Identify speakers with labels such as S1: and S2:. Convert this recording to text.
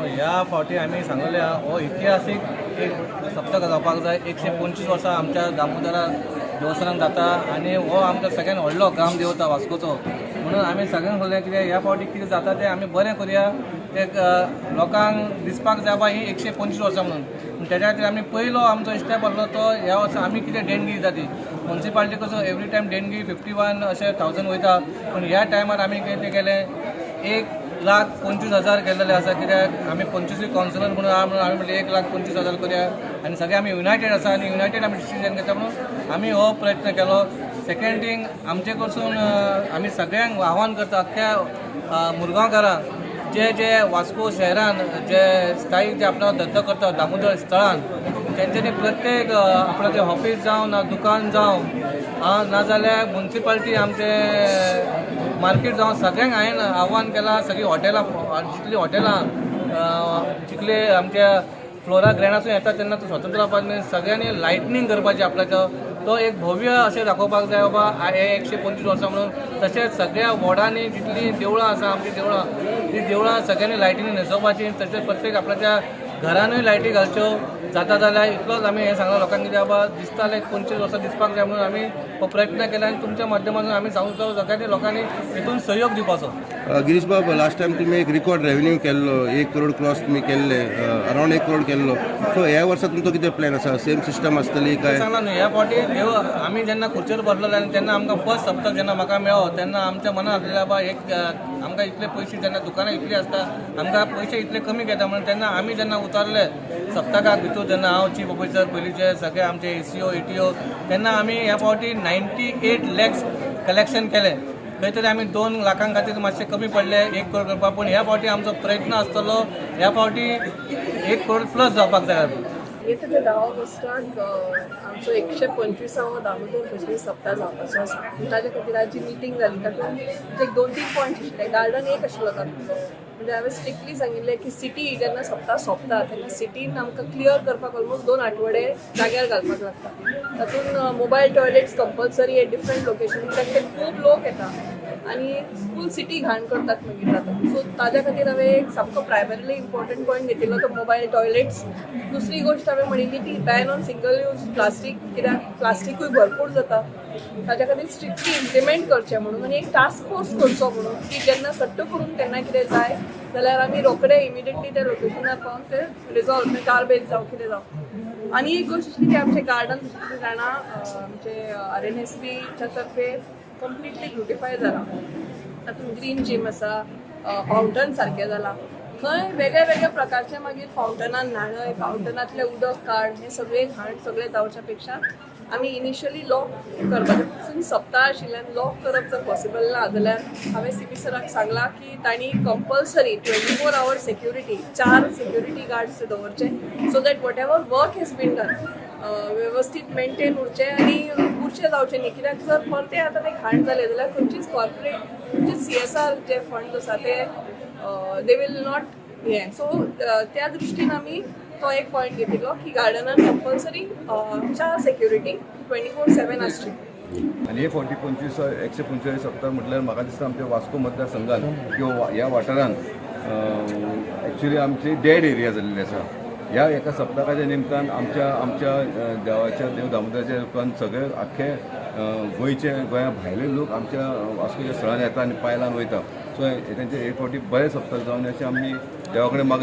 S1: ह्या फावटी आमी सांगलें आहा, हो इतिहासीक एक सप्तक जावपाक जाय. 125 वर्सां आमच्या दामोदरा देवस्थानान जाता आनी हो आमकां सगळ्यान व्हडलो ग्रामदेवता वास्कोचो. म्हणून आमी सगळ्यांक सांगलें, कितें ह्या फावटी कितें जाता तें आमी बरें करुया, ते लोकांक दिसपाक जाय बा ही 125 वर्सां म्हणून. पूण तेज्या खातीर आमी पयलो आमचो स्टेप आसलो तो ह्या वर्सा आमी कितें देणगी दिता ती मुन्सिपालिटी कसो एवरी टायम देणगी 51 अशें थावजंड वयता, पूण ह्या टायमार आमी कितें केलें, 1,25,000 केलेले आसा. कित्याक आमी 25 कावन्सिलर म्हणून आहा, म्हणून आमी म्हणलें 1,25,000 करुया आनी सगळे आमी युनायटेड आसा आनी युनायटेड आमी डिसिजन घेता म्हणून आमी हो प्रयत्न केलो. सेकंड थींग, आमचे कडसून आमी सगळ्यांक आव्हान करता, अख्ख्या मुरगांवकारांक, जे जे वास्को शहरान जे स्थायीक जे आपलो धंदो करता दामोदर स्थळान, तेंच्यांनी प्रत्येक आपणाचें ऑफीस जावं ना दुकान जावं आं नाजाल्यार मुन्सिपालिटी आमचे मार्केट जावं, सगळ्यांक हांवें आव्हान केलां. सगळीं हॉटेलां, जितलीं हॉटेलां जितले आमच्या फ्लोरा ग्रँडासून येता तेन्ना तो स्वतंत्र जावपाक सगळ्यांनी लायटनींग करपाची, आपल्याचो तो एक भव्य अशें दाखोवपाक जाय बाबा हे 125 वर्सां म्हणून. तशेंच सगळ्या वॉर्डांनी जितलीं देवळां आसा आमचीं देवळां, ती देवळां सगळ्यांनी लायटींनी न्हेसोवपाची. तशेंच प्रत्येक आपल्याच्या घरानूय लायटी घालच्यो जाता जाल्यार. इतलोच आमी हें सांगलां लोकांक, कित्याक बाबा दिसतालें 25 वर्सां दिसपाक जाय म्हणून आमी हो प्रयत्न केला आनी तुमच्या माध्यमातून आमी सांगूंक सोदता, सगळ्यांनी लोकांनी हितून सहयोग दिवपाचो.
S2: गिरीश बाब, लास्ट टायम तुमी एक रिकॉर्ड रेवेन्यू केल्लो, 1 करोड क्रॉस तुमी केल्ले, अरावंड 1 करोड केल्लो. सो ह्या वर्सा तुमचो कितें प्लॅन आसा? सेम सिस्टम आसतली काय?
S1: सांगला न्हू, ह्या फावटी देव आमी जेन्ना खुर्चेर बसलेले आनी तेन्ना आमकां फर्स्ट सप्तक जेन्ना म्हाका मेळ्ळो तेन्ना आमच्या मनात आसलें बाबा एक आमकां इतले पयशे, जेन्ना दुकानां इतली आसता, आमकां पयशे इतले कमी घेता म्हणून. तेन्ना आमी जेन्ना उतारले सप्तकाक भितर, जेन्ना हांव चीफ ऑफिसर, पयलींचे सगळे आमचे एसीओ, एटीओ, तेन्ना आमी ह्या फावटी 98 लॅक्स कलेक्शन केलें. खंय तरी आमी 2 लाखां खातीर मातशे कमी पडले 1 करोड करपाक, पूण ह्या फावटी आमचो प्रयत्न आसतलो, ह्या फावटी 1 करोड प्लस जावपाक जाय.
S3: येता ते 10 ऑगस्टाक आमचो 125वो दामोदर भजनी सप्ता जावपाचो आसा. ताच्या खातीर आज जी मिटींग जाली तातूंत एक दोन तीन पॉयंट्स आशिल्ले. गार्डन एक आशिल्लो तातूंतलो. म्हणजे हांवें स्ट्रिक्टली सांगिल्लें की सिटी जेन्ना सप्ता सोंपता तेन्ना सिटीन आमकां क्लियर करपाक ऑलमोस्ट 2 आठवडे जाग्यार घालपाक लागता. तातूंत mobile toilets compulsory at different location, कित्याक ते खूब लोक येता आनी फूल सिटी घाण करतात मागीर जाता. सो ताज्या खातीर हांवें एक सामको प्रायमरीली इम्पॉर्टंट पॉयंट घेतिल्लो तो मोबायल टॉयलेट्स. दुसरी गोश्ट हांवें म्हणिल्ली ती ban on single use plastic, कित्याक प्लास्टिकूय भरपूर जाता. ताच्या खातीर स्ट्रिक्टली इम्प्लिमेंट करचें म्हणून आनी एक टास्क फोर्स करचो म्हणून की जेन्ना सट्ट करून केन्ना कितें जाय जाल्यार आमी रोखडे इमिडिएटली त्या लोकेशनार पावन ते रिजॉल्व, गार्बेज जावं कितें जावं. आनी एक गोश्ट अशी की आमचें गार्डन तुमी जाणा, आमचे आरएनएसपीच्या तर्फे कंप्लिटली ब्युटिफाय जाला. तातूंत ग्रीन जीम आसा, फावंटन सारकें जालां. थंय वेगळे वेगळे प्रकारचे मागीर फावंटनान न्हाणय, फावंटनांतलें उदक काड, हें सगळें घाण सगळें जावच्या पेक्षा आमी इनिशियली लॉक करपाचें. सिन्स सप्ता आशिल्ल्यान लॉक करप जर पॉसिबल ना जाल्यार हांवें सीपी सराक सांगलां की तांणी कंपल्सरी 24 our security, चार सेक्युरिटी गार्ड्स दवरचे, so that whatever work has been done वेवस्थीत मेंटेन उरचें आनी उरचें जावचें न्ही. कित्याक जर परतें आतां तें घाण जालें जाल्यार खंयचीच कॉर्पोरेट, खंयचीच सीएसआर जे फंड आसा ते they will not हें. सो त्या दृश्टीन आमी तो एक पॉयंट घेतिल्लो की गार्डनान कंपल्सरी चार सेक्युरिटी 24/7 आसची.
S4: आनी हे फावटी 125 सप्तक म्हटल्यार म्हाका दिसता आमच्या वास्को मतदारसंघात किंवा ह्या वाठारांत एक्चुली आमची डेड एरिया जाल्ली आसा. ह्या एका सप्तकाच्या निमतान आमच्या आमच्या देवाच्या, देव दामोदराच्या रुपान सगळे आख्खे गोंयचे, गोंया भायले लोक आमच्या वास्कोच्या स्थळान येता आनी पांय लावन वयता. सो तेंचे एक फावटी बरें सप्तक जावन अशें आमी देवा कडेन मागलां.